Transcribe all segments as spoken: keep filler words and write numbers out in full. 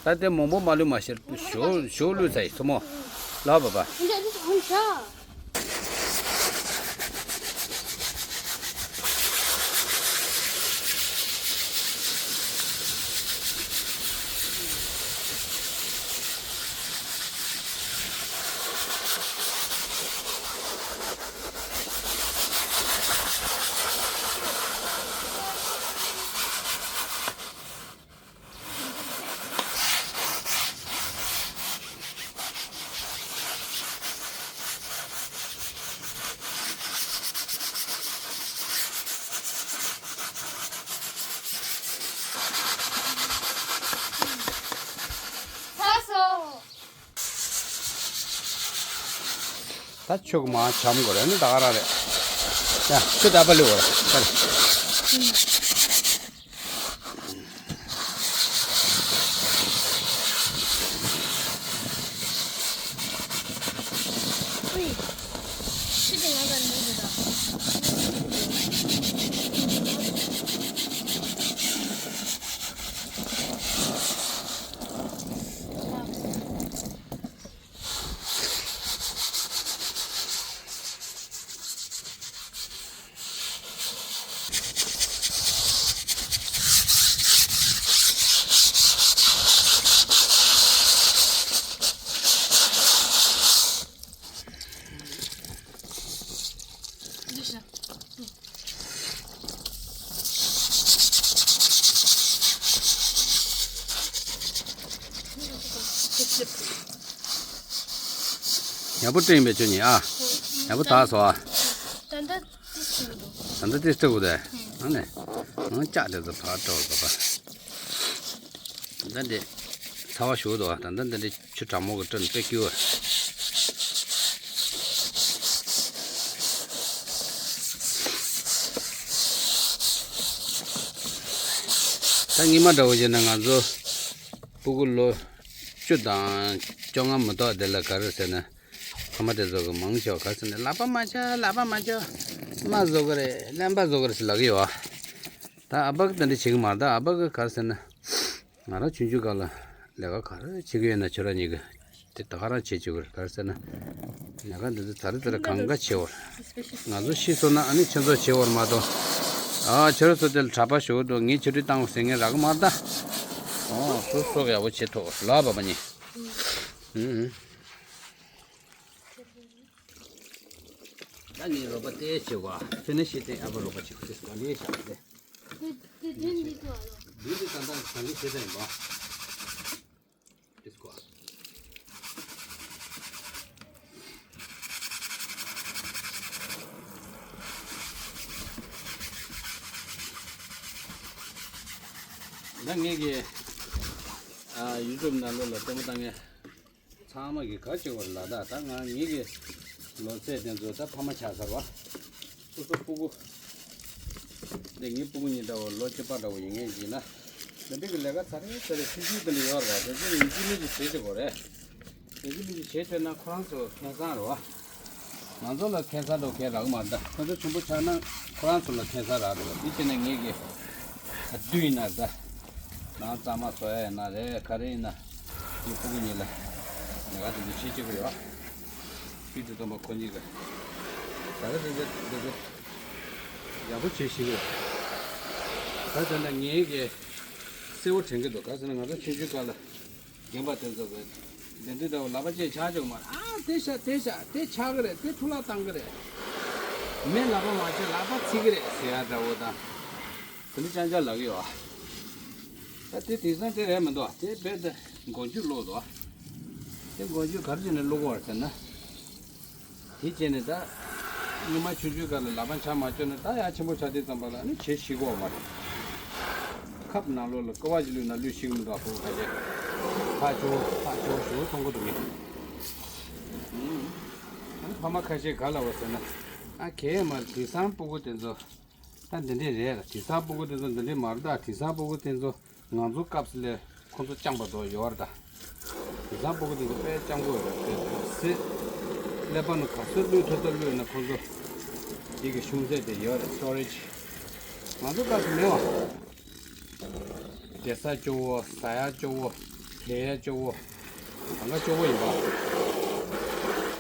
ད་ལྟའི་མང་པོ་མ་ལུས་མ་ཤེར་ཞོ་ཞོ་ལུས་ཚ་ཡི་སོ་མོ། ལ་བ་བ། ད་ཆུ་མ་བྱམས་དགོས་རེད་ནི་ད་ག་རང་རེད། ཡ་ཆུ་ད་པ་ལུས་བར་ད། ཡག་པོ་སྤྲད་ཡིན་པས་ཁྱོད་གཉིས་ཨ། ཡག་པོ་དག་སོང་ཨ། ད་ལྟ་ཏིས་ཏིས་འདུག་ད་ལྟ་ཏིས་ཏིས་འདུག་དེ། ཨ་ནི། ང་ལྕགས་དེ་ཚོ་ཕར་སྤྲོ་བ་པ། ད་འདི། ཚ་བ་ཞུགས་འདུག་ད་ལྟ་འདི་འདྲའི་ཆུ་གྲང་མོ་གི་སྤྲིན་དཔེ་སྐྱིད་པ། ད་སྔོན་མ་འདྲ་བོ་བྱས་ན་ང་ཚོ་སྤུ་གུ་ལོ་བཅུ་དང་བཅོ་ལྔ་མི་ཐོག་དེ་ལ་ག་རེ་ཟེར་ན། ཕ་མ་དེ་ཚོ་གི་མང་ཆེ་བ་ག་རེ་ཟེར་ན་ལག་པ་མ་འཆའ་ལག་པ་མ་འཆའ། རྨ་བཟོ་གི་རེད་རྣམ་པ་བཟོ་གི་རེད་ཟེར་ལབ་ཀྱི་ཡོད། ད་ཨ་ཕ་གི་དེ་འདྲ་བྱེད་ཀྱི་མ་རེད། ད་ཨ་ཕ་གི་ག་རེ་ཟེར་ན། ང་རང་ཆུང་ཆུང་སྐབས་ལ་ལས་ཀ་ག་རེ་བྱེད་ཀྱི་ཡོད་ན་ཁྱོད་རང་གཉིས་ཀྱིས་དེ་ད་ག་རང་བྱེད་བཅུག་གི་རེད། ག་རེ་ཟེར་ན། ལས་ཀ་འདི་ཚོ་ད་རེ་ད་རེ་གང་ག་བྱེད་བར། ང་ཚོ་ཤི་སོང་ན་ཨ་ནི་ཁྱེད་ཚོ་བྱེད་བར་མ་གཏོགས། ཨ་ཁྱོད་རང་ཚོ་དེ་ལ་གྲྭ་པ་ཞུ་འདུག་ངས་ཆུ་ཁྲུས་བཏང་བ་ཟེར་ངས་རག་གི་མ་རེད་ད། ཨོ་སོ་སོ་ཡག་པོ་བྱེད་ཐུབ་ལ་བ་བ་ཉེ། ཨུ་ཨུ། ད་ངའི་རོགས་པ་དེ་བྱེད་བ། ཁྱོད་ནི་ཤེས་ཏེ་ཨ་ཕ་རོགས་པ་བྱེད་ཁུ་ཚེ་ག་ལེ་བཞག་སྟེ། དེ་དེ་འདི་ཚོ་ཨ་ལོ། འདི་འདི་ད་ལྟ་ག་ལེ་བྱེད་ད་ཡིན་པ། དེ་སྐོར། ད་ངེད་ཀྱི་ཨ་ཡུ་ཊུབ་ནང་ལོགས་ལ་ལྟད་མོ་བཏང་མཁན། ཚང་མ་གིས་ག་བྱེད་བར་ལ་ད་ད་ང་ངེད་ཀྱི་ལོ་ཚད་དེ་ཚོ་ད་ཕ་མ་ཆགས་ཚར་བ། སོ་སོ་སྤུ་གུ། འདི་ངའི་སྤུ་གུ་གཉིས་འདྲ་བོ་ལོ་བཅུ་པ་འདྲ་བོ་ཡིན་ངེས་ཡིན་ན། འདི་འདྲ་གི་ལས་ཀ་ཚ་རེ་ཚ་རེ་ཤུ་ཤུ་དེ་འདྲ་ཡོད་རེད་བ། དེ་ཚོ་ཡིན་གཅིག་མིན་གཅིག་བྱེད་བྱེད་དགོས་རེད། ཡིན་གཅིག་མིན་གཅིག་བྱེད་ཐུབ་ན་ཁོ་རང་ཚོ་ཁེ་བཟང་རེད་བ། ང་ཚོ་ལ་ཁེ་བཟང་འགྲོ་མཁན་རག་མ་རེད། ད་ཁོ་ཚོ་ཆེན་པོ་ཆགས་ན་ཁོ་རང་ཚོ་ལ་ཁེ་བཟང་རག་རེད་བ། དེ་བྱས་ན་ངེད་ཀྱི། ག་དུས་ཡིན་ན་ད། ནང་གཙང་མ་བཟོ་ཡ་ཡིན་ན་རེད་ག་རེ་ཡིན་ན། ངའི་སྤུ་གུ་གཉིས་ལ། ལས་ཀ་དེ་འདྲ་བྱེད་བཅུག་གི་ཡོད། ཕྱིས་སུ་སྟོན་པ་ཁོ་གཉིས་ཀ། ད་ག་དེ་འདྲ་འདི་འདྲ། ཡག་པོ་བྱེད་ཤེས་ཀྱི་ཡོད། ད་ད་ལྟ་ངེད་ཀྱི། གསལ་བོ་དྲན་གྱི་འདུག་ག་ཟེར་ན་ང་ཚོ་ཆུང་ཆུང་སྐབས་ལ། རྒན་པ་དེ་ཚོ་གི། དེ་འདྲ་འདྲ་བོ་ལག་པ་ཅན་ཆག་ཆོག་མ་རེད། ཨ་དེ་ཤ་དེ་ཤ་དེ་ཆག་གི་རེད། དེ་འཕྲུ་ལག་བཏང་གི་རེད། མི་ལག་པ་མ་ཆག་ལག་པ་ཚིག་གི་རེད་ཟེར་ཡ་འདྲ་བོ་དང་། དེ་འདྲ་ཅང་ཅང་ལབ་ཀྱི་ཡོད་ཨ། ད་དེ་དེང་སང་དེ་རེད་མི་འདུག་ཨ། དེ་རྦད་དེ་མགོ་མཇུག་བསློགས་འདུག་ཨ། དེ་མགོ་མཇུག་ག་རེ་བྱས་ནས་བསློག་གི་ཡོད་རེད་ཟེར་ན། དེ་བྱས་ནས་ད། སྔོན་མ་ཆུང་ཆུང་སྐབས་ལ་ལག་པ་འཆང་མ་བཅུག་ན་ད་ཡ་ཆེན་པོ་ཆགས་དུས་ཙམ་པ་ལ་ནི་བྱེད་ཤེས་ཀྱི་ཡོད་མ་རེད། ཁབ་ནང་ལོགས་ལ་ཀ་བ་ཞིག་བླུགས་ན་བླུགས་ཤེས་ཀྱི་མི་འདུག་ཨ། ཕྲུ་གུ་ཁ་ཤས། ཐག་ཆོད་ཐག་ཆོད་ཞུ་མཐོང་གི་འདུག་ངས། ཨ་ནི་ཕ་མ་ཁ་ཤས་ག་ལབ་པ་ཟེར་ན། ཨ་གས་མ་རེད། དེང་སང་སྤུ་གུ་དེ་ཚོ། ད་འདི་འདྲས་རེད་ལ། དེང་སང་སྤུ་གུ་དེ་ཚོ་འདི་འདྲས་མ་རེད་ད། དེང་སང་སྤུ་གུ་དེ་ཚོ་ང་ཚོ་སྐབས་སུ་ལས་ཁོ་ཚོ་སྤྱང་པོ་འདྲ་ཡོད་རེད་ད། དེང་སང་སྤུ་གུ་དེ་ཚོ་དཔེ་སྤྱང་པོ་ཡོད་རེད། དཔེ་ག་ཚོད་ཀླད་པ་ནང་ག་ཚོད་བླུགས་ཐུབ་ཐུབ་བླུགས་ན་ཁོ་ཚོ་དེ་གི་ཤུང་ཚད་དེ་ཡོད་རེད། སི་ཊོ་རེཇ། ང་ཚོ་སྐབས་སུ་མེད་བ། བསྡད་ས་སྐྱོ་བོ། ཟ་ཡ་སྐྱོ་བོ། ལས་སྐྱོ་བོ། གང་ག་སྐྱོ་བོ་ཡིན་པ།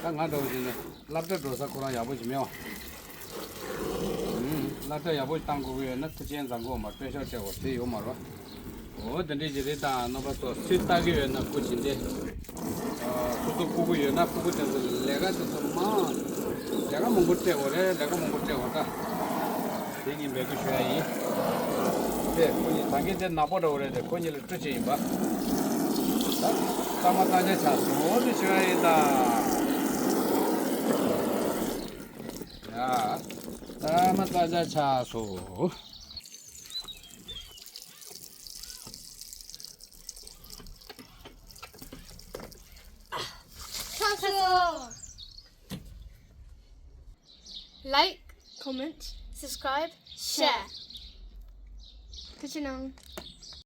ད་ང་འདྲ་བོ་ཞིག་ནི་སློབ་གྲྭ་འགྲོ་ས་ཁོ་རང་ཡག་པོ་ཞིག་མེད་བ། ཨུམ། སློབ་གྲྭ་ཡག་པོ་ཞིག་བཏང་དགོས་ཀྱི་ཡོད་ན་མཐུ་ཆེན་བཟང་གོ་མ་དཔེ་ཤོག་བྱས་འོ་དེ་ཡོད་མ་རེད་བ། འོ་དེ་འདྲའི་ཞིག་རེད། ད་རྣམ་པ་ཚོ་སུས་ལྟ་གི་ཡོད་ན་སྐུ་བྱིན་ཏེ། སོ་སོ་ཕྲུ་གུ་ཡོད་ན་ཕྲུ་གུ་དེ་ཚོ་ལས་ཀ་དེ་ཚོ་མང་། ལས་ཀ་མང་པོ་སྤྲད་དགོས་རེད། ལས་ཀ་མང་པོ་སྤྲད་དགོས་ད། དེ་གཉིས་འབོད་སྐུལ་ཞུ་ཡ་ཡིན། དེ་ཁོ་གཉིས་ད་གིན་དེ་ནག་པོ་འདྲ་བོ་རེད་དེ་ཁོ་གཉིས་ལ་སྤྲོད་ཆེད་ཡིན་པ། ད་གཙང་མ་གཙང་རྐྱང་ཆགས་སོང་དེ་ཞུ་ཡ་ཡིན་ད། ཡ། གཙང་མ་གཙང་རྐྱང་ཆགས་སོང་། ཆགས་སོང་། Like, comment, subscribe, share. ཐུགས་རྗེ་གནང་།